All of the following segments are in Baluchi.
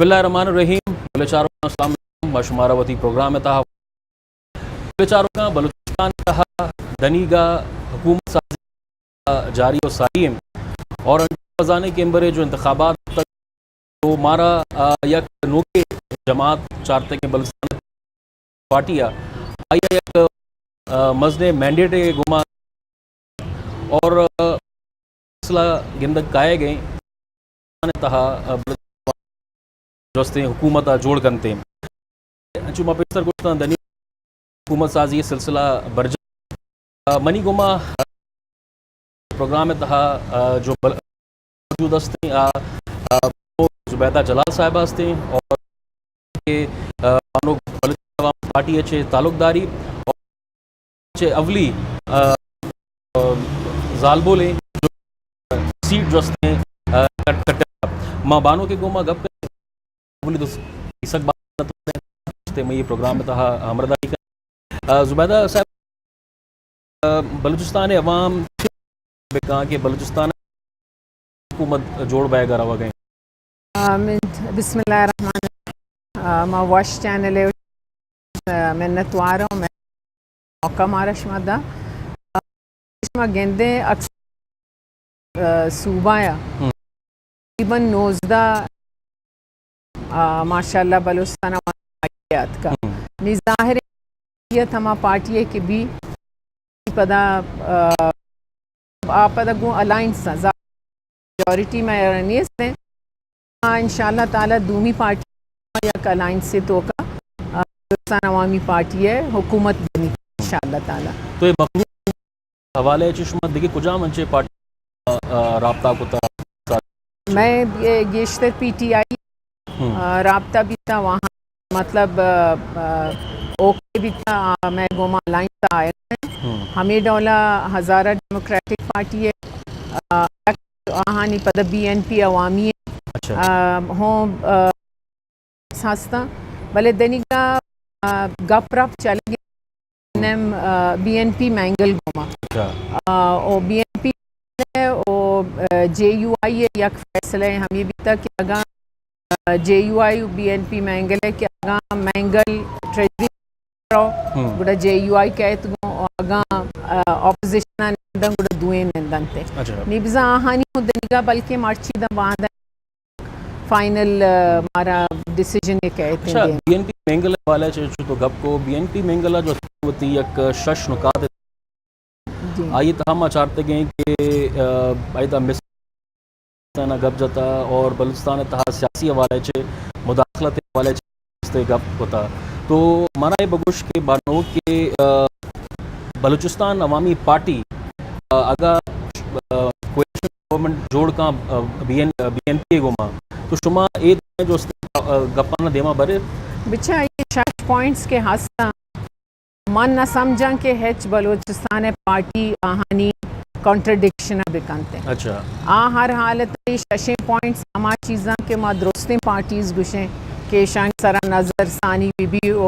بسم اللہ الرحمن الرحیم۔ بلے چاروکاں، السلام علیکم۔ ما شمارا وتی پروگرام ءِ تہا، بلے چاروکاں، بلوچستان ءِ تہا دنیگا حکومت سازی جاری و ساری ایں اور انچو بزانیں کہ امبرے جو انتخابات تو مارا، آ، یک نوکیں جماعت چارتگیں بلوچستان پارٹی ءَ، آئی ءَ یک، آ، مزنیں مینڈیٹ ءِ گوما اور، آ، فیصلہ گندگ کائیگ ءَ ایں تہا، آ، بلوچستان جو استیں حکومت ءَ جوڑ کنت ایں۔ انچو ما پیسر گوشتاں دنی حکومت سازی ءِ سلسلہ برجاہ۔ آ، منی گوما پروگرام ءِ تہا، آ، جو بل-، موجود است ایں، آ، آ، زبیدہ جلال صاحبہ است ایں اور کہ، آ، بانک بلوچستان عوام پارٹی ءَ چہ تعلقداری اور چہ اولی، آ، آ، زالبول ایں جو سیٹ جو است ایں، آ، کٹ-، کٹ-، ما بانک ءِ گوما گپ کریں، اولی دو کیسک بات تے مئی پروگرام ءِ تہا ہمراہداری کریں۔ آ، زبیدہ صاحب، آ، بلوچستان ءِ عوام چے بکاں کہ بلوچستان ءِ حکومت جوڑ بئیگ ءَ روگ ءَ ایں؟ آ، من، بسم اللہ الرحمن الرحیم۔ آ، ما وش چینل ءِ، آ، منتوار آں، موقع مارا شما دا۔ آ، شما گندیں اکثر، آ، صوبہ ءَ ہم۔ تقریباً نوزدہ، آ، ماشاءاللہ بلوچستان ءَ آتکا۔ ہم۔ نی ظاہر ایں، یہ ہما پارٹی ایں کہ بی پدا، آ، آ پدا گوں الائنس ایں، میجورٹی مئے نیست ایں۔ آ، انشاءاللہ تعالیٰ دومی پارٹی یک الائنس ءِ توکا، آ، بلوچستان عوامی پارٹی ءِ حکومت بنی انشاءاللہ تعالیٰ۔ تو اے مخلوق حوالے ءَ چہ شما دگہ کجام انچیں پارٹی، آ، آ، رابطہ کتا؟ مئے گیشتر پی ٹی آئی، ہم۔ آ، رابطہ بیتا وہاں، مطلب، آ، آ، اوکے بیتا، آ، مئے گوما الائنس آئے۔ ہم۔ ہمے ڈولا ہزارہ ڈیموکریٹک پارٹی ایں، آ، آہانی پدا بی این پی عوامی ایں۔ اچھا۔ آ، ہوں، آ، ہستاں، بلے دنیگا، آ، گپ رپ چلگ ءَ نیم، آ، بی این پی مینگل گوما۔ اچھا۔ آ، او بی این پی او، آ، جے یو آئی ءِ یک فیصلہ ہمے بیتا کہ اگاں، آ، جے یو آئی و بی این پی مینگل ءَ کہ اگاں مینگل ٹریجری رو، ہم۔ گڑا جے یو آئی کئیت گوں، اگاں، آ، اپوزیشن ءَ نندن گڑا دوئیں نندنت۔ اچھا۔ نی بزاں آہانی ہوں دنیگا بلکہ مرچی داں باندا فائنل، آ، مارا ڈیسیژن ءَ کئیت ایں۔ اچھا، بی این پی مینگل ءِ حوالے ءَ چہ چو تو گپ کو، بی این پی مینگل ءَ جو وتی یک شش نکات، جی۔ آئی ءِ تہا ما چارتگیں کہ، آ، آئی ءِ تہا مس-، ءَ گپ جتا اور بلوچستان ءِ تہا سیاسی حوالے ءَ چہ مداخلت ءِ حوالے ءَ چہ است ءَ گپ کتا۔ تو منا اے بگوش کہ بانک کہ، آ، بلوچستان عوامی پارٹی، آ، اگاں، آ، کوئلیشن گورنمنٹ جوڑ کاں، آ، B N, B N P ءِ گوما، تو شما اے جو است، آ، گپانا دیما برے؟ بچا، اے شش پوائنٹس کہ ہستاں، من نہ سمجھاں کہ ہچ بلوچستان ءِ پارٹی آہانی کنٹرڈکشن ءَ بکنت۔ اچھا۔ آ ہر حالت ءَ اے ششیں پوائنٹس ہما چیزاں کہ ما درستیں پارٹیز گوشیں کہ ایشانی سرا نظر ثانی بہ بی و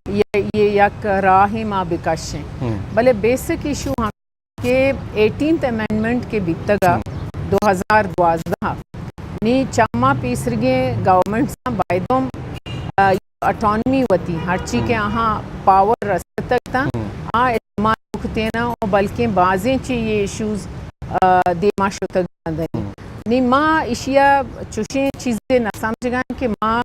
یہ، یہ یک راہے ما بکشیں۔ ہم۔ بلے بیسک ایشو ہم کہ ایٹینتھ امینڈمنٹ کہ بیتگا ہم۔ دو ہزار دوازدہ، نی چما پیسرگیں گورنمنٹس باید ہم، آ، اٹانومی وتی ہرچی کہ ہم۔ آہاں پاور رستگ تاں، ہم۔ آ استعمال کتینا و بلکیں بازیں چی یہ ایشوز، آ، دیما شتگ اندر۔ ہم۔ نی ما اشیا چوشیں چیزے نہ سمجھگا کہ ما،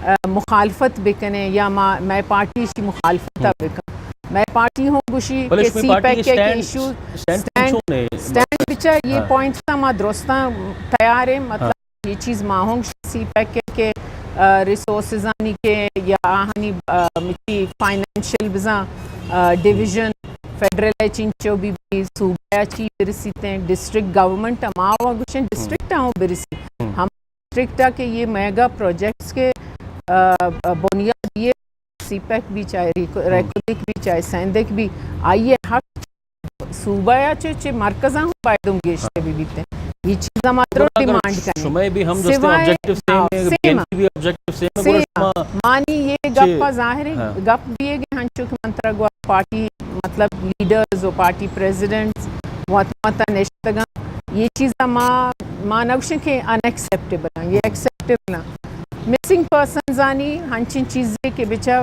آ، مخالفت بکنیں یا ما، مئے پارٹی اشی مخالفت ہم۔ بکن۔ مئے پارٹی ہوں گوشی بلے کہ شمئے سی پارٹی پیک ءِ کہ اسٹینڈ، ایشو اسٹینڈ اسٹینڈ، چون ہے؟ اسٹینڈ بچا یہ ہاں۔ پوائنٹس ما درستاں تیار ہیں، مطلب ہاں۔ یہ چیز ما ہوں سی پیک ءِ کہ، آ، ریسورسز آنی کہ یا آہانی، آ، مچی فائنینشل بزاں، آ، ڈویژن فیڈرل ءَ چنچو بی بی، صوبہ ءَ چی برسیت ایں، ڈسٹرکٹ گورنمنٹ ءَ ما و گوشیں ڈسٹرکٹ ءَ ہوں برسی۔ ہم۔ ہم۔ ڈسٹرکٹ ءَ کہ یہ میگا پروجیکٹس کے، آ، آ، بنیاد یہ سی پیک بھی چاہے ریکو-، ہم۔ ریکوڈک بھی چاہے سیندک بھی، آئی ءِ حق صوبہ ءَ چہ، چہ مرکز ءَ ہوں باید ہوں گیشتر ہاں۔ بھی بیت۔ یہ چیز ہم اترو گڑا اگر ڈیمانڈ کنیں۔ شمئے بھی ہم جو سوائے آبجیکٹیو سیم ہاں، ہے، سیم بی این پی بھی آبجیکٹیو سیم ہے، سیم گڑا شما معنی یہ چے-، گپ ءَ ظاہر ہے، ہاں۔ گپ بھی ہے کہ ہنچو کہ من ترا گوا پارٹی، مطلب، لیڈرز و پارٹی پریزیڈنٹس وت مت نشتگاں، یہ چیزاں ما، ما نہ گوشیں کہ ان ایکسپٹیبل ہیں، یہ ایکسپٹیبل ہیں۔ مسنگ پرسنز آنی ہنچیں چیزے کہ بچا،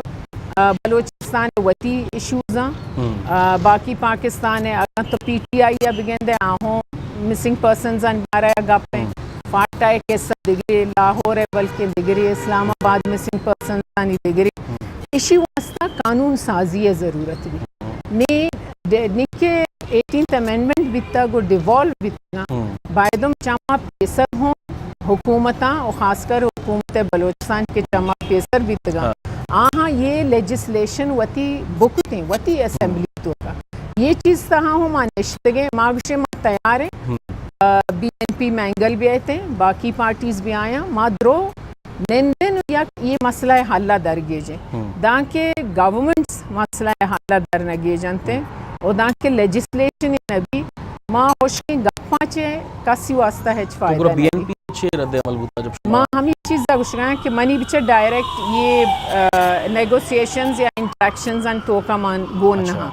آ، بلوچستان وتی ایشوز ہیں، آ، باقی پاکستان ہے، اگر تو پی ٹی آئی ءَ بگندے آہوں مسنگ پرسنز آن بارہ گپ ہیں، فاٹا ہے قصہ دگرے، لاہور ہے بلکہ دگرے، اسلام آباد مسنگ پرسنز آنی دگرے۔ ایشی واسطہ قانون سازی ءِ ضرورت بی۔ نی ڈ-، نی کہ ایٹینتھ امینڈمنٹ بیتا گو ڈیوالو بیتا، بایدم چما پیسر ہوں حکومتاں و خاص کر حکومت بلوچستان کے چما پیسر بیتگا، آہاں یہ لیجسلیشن وتی بکتیں، وتی اسمبلی تو کا۔ یہ چیز تہا ہوں ما نشتگیں، ما گوشے ما تیار ہیں۔ بی این پی مینگل بھی آئے تھے، باقی پارٹیز بھی آیا، ما درو نندن یک یہ مسئلہ حل ءَ در گیجیں۔ دانکہ گورنمنٹس مسئلہ حل ءَ در نہ گیجنتے، و دانکہ لیجسلیشن نبی، ما ہوشیں گپاں چے کسی واسطہ ہچ تو فائدہ گڑا بی این پی چے رد عمل بوتا جب شما؟ ما ہمیں چیز گوشگا کہ منی بچے ڈائریکٹ یہ، آ، نیگوسیشنز یا انٹریکشنز ان توکا من گون نہ ہاں۔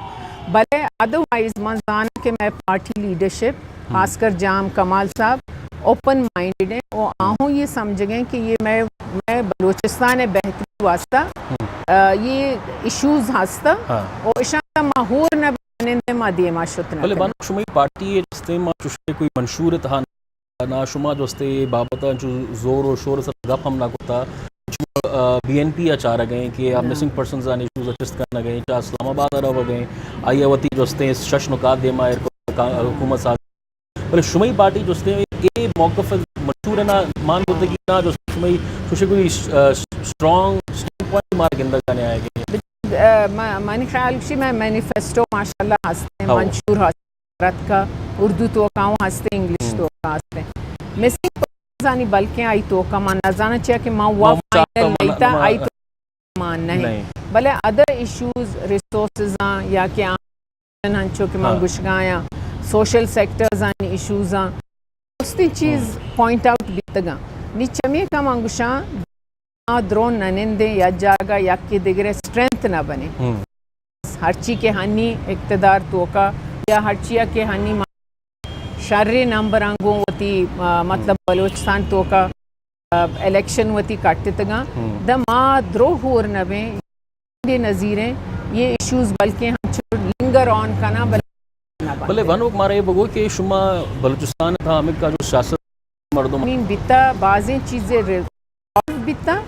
بلے ادروائز من زاناں کہ میں پارٹی لیڈرشپ خاص کر جام کمال صاحب اوپن مائنڈڈ ہیں، و آہوں یہ سمجھگیں کہ یہ میں، میں بلوچستان بہتری واسطہ، آ، یہ ایشوز ہستا، و اشان ما ہور نہ بنندے ما دیما شت نہ بلے کنیں۔ بانک شمئی پارٹی ہے جستے ما چشتے کوئی منشور تہا نہ، شما جستے بابت چو زور و شور سر گپ ہم نہ کتا۔ چو، آ، بی این پی آ چارگ ہیں کہ آ مسنگ پرسنز آن ایشوز چست کرنا گئے، چا اسلام آباد آ روگ ہیں، آئی وتی جستے شش نکات دیما ایر کو کا-، حکومت ساز بلے شمئی پارٹی جستے اے موقف مشہور نہ مان بوتگی نہ جستے شمئی شوشے کوئی، آ، اسٹرانگ اسٹینڈ پوائنٹ مارا گندگ آنے آئے گئے۔ آ، ما-، منی خیال شی میں مینیفیسٹو ماشاءاللہ ہستے، منشور ہست، رت کا اردو توکاؤں ہستے، انگلش توکا ہستے۔ مسنگ پرسنز آنی بلکیں آئی توکا من نزاناں چیا کہ من وا فائنل نہیں تا، آئی تو مان نہیں۔ بلے ادر ایشوز، ریسورسز آں یا کہ آن ہنچو کہ من گوشگایاں، سوشل سیکٹرز آن ایشوز آں، درستیں چیز پوائنٹ آؤٹ بیتگاں۔ نی چمی کا من گوشاں، ما درون نہ نندیں، یا جاگہ یکی دگرے اسٹرینتھ نہ بنیں۔ ہرچی کہ ہنی اقتدار توکا یا ہرچیا کہ ہنی ما شریں نمبراں گوں وتی، آ، مطلب بلوچستان توکا، آ، الیکشن وتی کٹتگاں، داں ما درو ہور نہ بیں، دے نظیریں یہ ایشوز بلکیں ہنچو لنگر آن کناں، بلکہ نہ بنت۔ بلے ونوک مارا یہ بگو کہ شما بلوچستان تھا ہمیں کا جو سیاست مردم نیم بیتا، بازیں چیزیں ریزالو بیتا،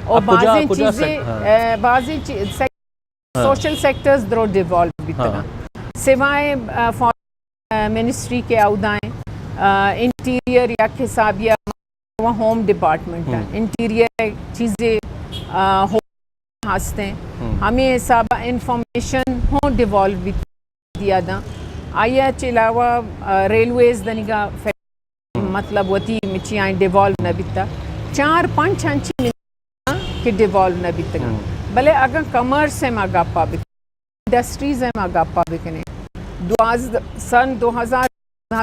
اور اب کجا، بازیں کجا چیزیں، سیک-، ہاں۔ آ، بازیں چی-، سیک-، ہاں۔ سوشل سیکٹرز درو ڈیوالو بیتگاں۔ ہاں۔ سوائے، آ، فارن، آ، منسٹری کے اودائیں، آ، انٹیریئر یک حسابیا و ہوم ڈپارٹمنٹ ہے۔ انٹیریئر چیزیں، آ، ہو ہستیں۔ ہمیں حسابا انفارمیشن ہوں ڈیوالو بیت دیا داں۔ آئی ءَ چہ علاوہ، آ، ریلویز دنیگا فیڈ-، مطلب وتی مچی آئیں ڈیوالو نہ بیتا۔ چار پنچ ہنچی منسٹری کہ ڈیوالو نہ بیتگاں۔ بلے اگاں کمرس ءِ ما گپا بکنیں، انڈسٹریز ءِ ما گپا بکنیں، دوازدہ، سن دو ہزار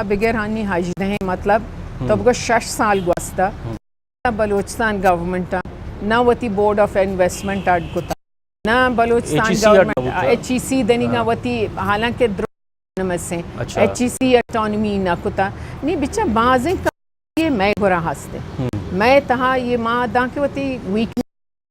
بگر ہنی ہژدہیں، مطلب تو بگو شش سال گوستا۔ نہ بلوچستان گورنمنٹ ءَ، نہ وتی بورڈ آف انویسٹمنٹ اڈ کتا، نہ بلوچستان ایچ ای سی اڈ گورنمنٹ، نہ بوتا۔ ایچ ای سی دنیگا وتی، حالانکہ درو نمسیں، اچھا۔ ایچ ای سی اٹانومی نہ کتا۔ نی بچا بازیں کار یہ مئے گورا ہستے۔ مئے تہا یہ ما داں کہ وتی ویکنس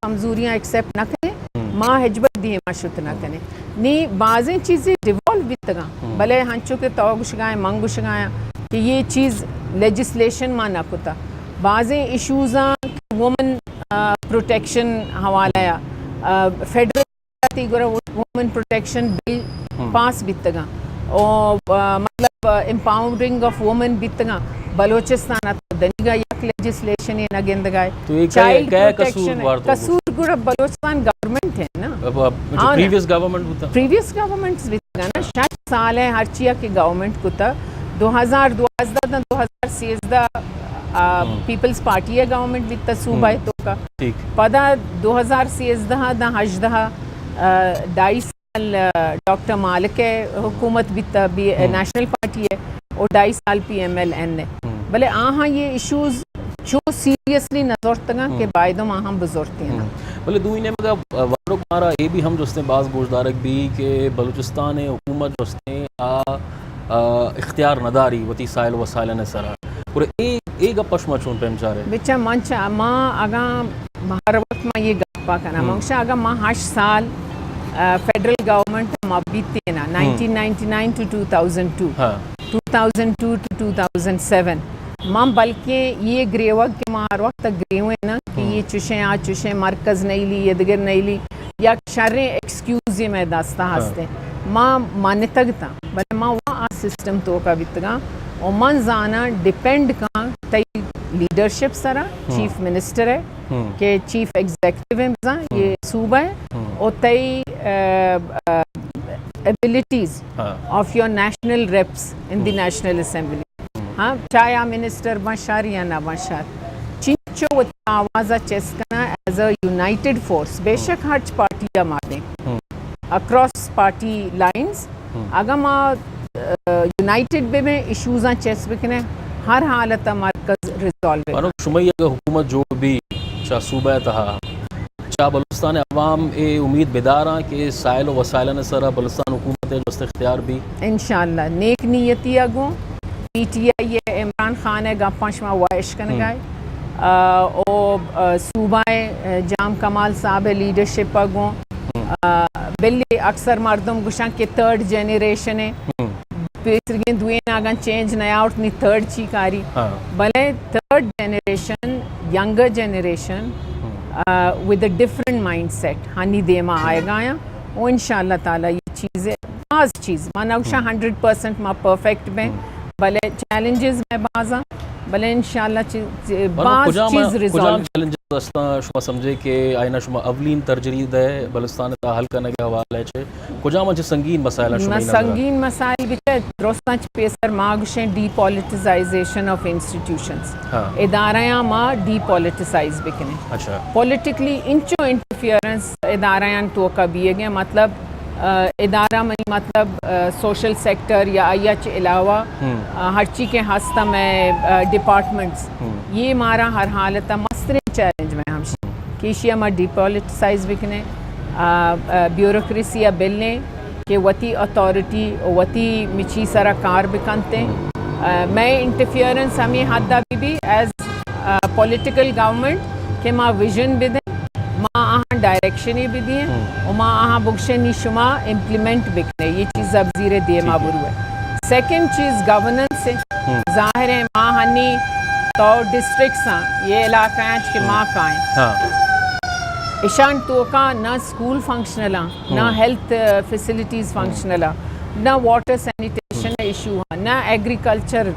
کمزوریاں ایکسپٹ نہ کنیں، ما ہچبر دیما شت نہ کنیں۔ نی بازیں چیزیں ڈیوالو بیتگاں، بلے ہنچو کہ تو گشگائیں، من گشگایاں کہ یہ چیز لیجسلیشن ما نہ کتا۔ بازیں ایشوزاں وومن، آ، پروٹیکشن حوالہ یا، آ، فیڈرل تی گورا وومن پروٹیکشن بل پاس بیتگاں۔ او، آ، مطلب، آ، امپاورنگ آف وومن بیتگاں۔ بلوچستان ءَ تو دنیگا یک لیجسلیشن نہ گندگائے۔ تو یہ چائلڈ کئے، کئے پروٹیکشن قصور وار تو قصور گڑا بلوچستان گورنمنٹ ہے نا۔ اب، اب جو ہاں نا۔ پریویس گورنمنٹ ہوتا۔ پریویس گورنمنٹس بیتگاں نا، شش سال ہے ہرچیا کہ گورنمنٹ کتا، دو ہزار دوازدہ تا دو ہزار سیزدہ، آ، پیپلز پارٹی ہے گورنمنٹ بیتا صوبہ ہے تو کا۔ ٹھیک۔ پدا دو ہزار سیزدہ تا ہژدہ، آ، ڈائی سال، آ، ڈاکٹر مالک ءِ حکومت بیتا، بی-، نیشنل پارٹی ءِ، او ڈائی سال پی ایم ایل این ءِ۔ بلے آہاں یہ ایشوز چو سیریسلی نہ زرتگاں کہ بایدم آہاں بزرتیں۔ بلے دوئی نیمگا، آ، وانوک مارا اے بھی ہم جستیں باز گوشدارگ بھی کہ بلوچستان حکومت جستیں آ آ، اختیار نداری وتی سائل وسائلن سرا۔ اور اے، اے گپ شما چون پیم چارے؟ بچا من چا، ما اگاں، ہر وقت ما یہ گپا کنا، ہم۔ من گوشاں اگاں ما ہشت سال، آ، فیڈرل گورنمنٹ ما بیتینا، ہم۔ Nineteen ninety nine two two thousand two, ہاں۔ Two thousand two two two thousand seven, من بلکیں یہ گریوگ کہ ما ہر وقت گریویں نا کہ ہم۔ یہ چشیں، آ چشیں، مرکز نیلی، یہ دگر نیلی، یک شریں ایکسکیوزے مئے دستا ہاں۔ ہستیں۔ ما منتگ تاں، بلے ما وا آ سسٹم توکا بیتگاں و من زاناں ڈیپینڈ کاں تئی لیڈرشپ سرا، ہم۔ چیف منسٹر ہے ہم۔ کہ چیف ایگزیکٹو ہیں بزاں، ہم۔ یہ صوبہ ہے، ہم۔ و تئی، آ، آ، abilities ہاں۔ of your national reps in the ہم۔ National Assembly۔ ہاں، چاہے آ منسٹر بن شر یا نہ بن شر، چنچو وتی آواز ء چست کناں ایز اے یونائیٹڈ فورس۔ بے شک ہرچ پارٹی ء ما دیں، ہم۔ اکراس پارٹی لائنز، ہم۔ اگاں ما، آ، یونائیٹڈ بہ بیں، ایشوزاں چست بکنیں، ہر حالت ء مرکز ریزالو بہ بارو کنت۔ شمئی اگاں حکومت جوڑ بی چا صوبہ ء تہا، چا بلوچستان عوام اے امید بداراں کہ سائل و وسائلان سرا بلوچستان حکومت ء جست اختیار بی؟ انشاءاللہ، نیک نیتی ء گوں پی ٹی آئی ء عمران خان ء گپاں شما واہش کنگا ات۔ آ، او، آ، صوبہ ء جام کمال صاحب ء لیڈرشپ ء گوں، آ، بلے اکثر مردم گوشاں کہ تھرڈ جنریشن ء، ہم۔ پیسرگیں دوئیں اگاں چینج نیاورت نی تھرڈ چی کاری۔ ہاں۔ بلے تھرڈ جنریشن، ینگر جنریشن، ہم۔ آ، with a different mindset honey دیما آئیگا آیاں۔ و انشاءاللہ تعالی یہ چیز، باز چیز، ما نہ گوشاں ہم۔ ہنڈریڈ پرسنٹ ما پرفیکٹ بیں، ہم۔ بلے چیلنجز میں بازاں، بلے انشاءاللہ چی-، چی-، مطلب باز کجام، چیز کجام ریزالو۔ چیلنجز استاں شما سمجھے کہ آئینا شما اولین ترجیح دے بلوچستان تا حل کرنے کے حوالے چے؟ کجام چہ سنگین مسائل شمئی نظر؟ سنگین مسائل بچے درستاں چہ پیسر ما گوشیں ڈی پولیٹیزائزیشن آف انسٹیٹیوشنز۔ ہاں۔ ادارہ ما ڈی پولیٹیسائز بکنیں۔ اچھا۔ پولیٹیکلی انچو انٹرفیئرنس ادارہ آن توکا بیگیں، مطلب، آ، ادارہ منی مطلب، آ، سوشل سیکٹر یا آئی اچ علاوہ، ہم۔ آ، ہرچی کہ ہستہ میں، آ، ڈپارٹمنٹس، ہم۔ یہ مارا ہر حالت مستریں چیلنج میں ہمشی کہ ایشی ء ما ڈی پولیٹیسائز بکنیں، آ، آ، بیوروکریسی ء بلیں کہ وتی اتھارٹی و وتی مچی سرا کار بکنتیں۔ آ، مئے انٹرفیئرنس ہمیں حد ء بی بی ایز، آ، پولیٹیکل گورنمنٹ کہ ما ویژن بدیں، ما آہاں ڈائریکشن ء بدیں و ما آہاں بگشیں نی شما امپلیمنٹ بکنے، یہ چیز اب زیر دیما بروے۔ سیکنڈ چیز گورننس ہے۔ ظاہر ہے ما ہنی تو ڈسٹرکٹس آں، یہ علاقہ ہیں کہ ما کائیں۔ ہاں۔ اشان توکا نہ اسکول فنکشنل آں، نہ ہیلتھ فیسلٹیز فنکشنل آں، نہ واٹر سینیٹیشن ایشو آں، نہ ایگریکلچر،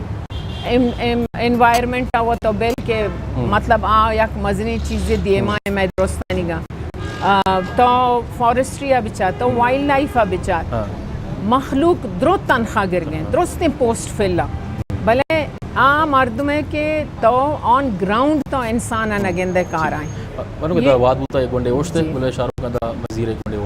انوائرمنٹ آ وہ تو بل کہ مطلب آ یک مزنی چیز دیما ہے میں درستانی گا۔ آ، تو فارسٹری ء بچار، تو وائلڈ لائف ء بچار، ہاں۔ مخلوق درو تنخواہ گرگیں، درستیں پوسٹ فل ء، بلے آ مردم ہے کہ تو آن گراؤنڈ تو انسان ء نہ گندے کار آئیں۔ منو کہ دا واد بوتا ایک گھنٹے اوشتے، جی۔ بلے شاہ رخ دا وزیر ایک گھنٹے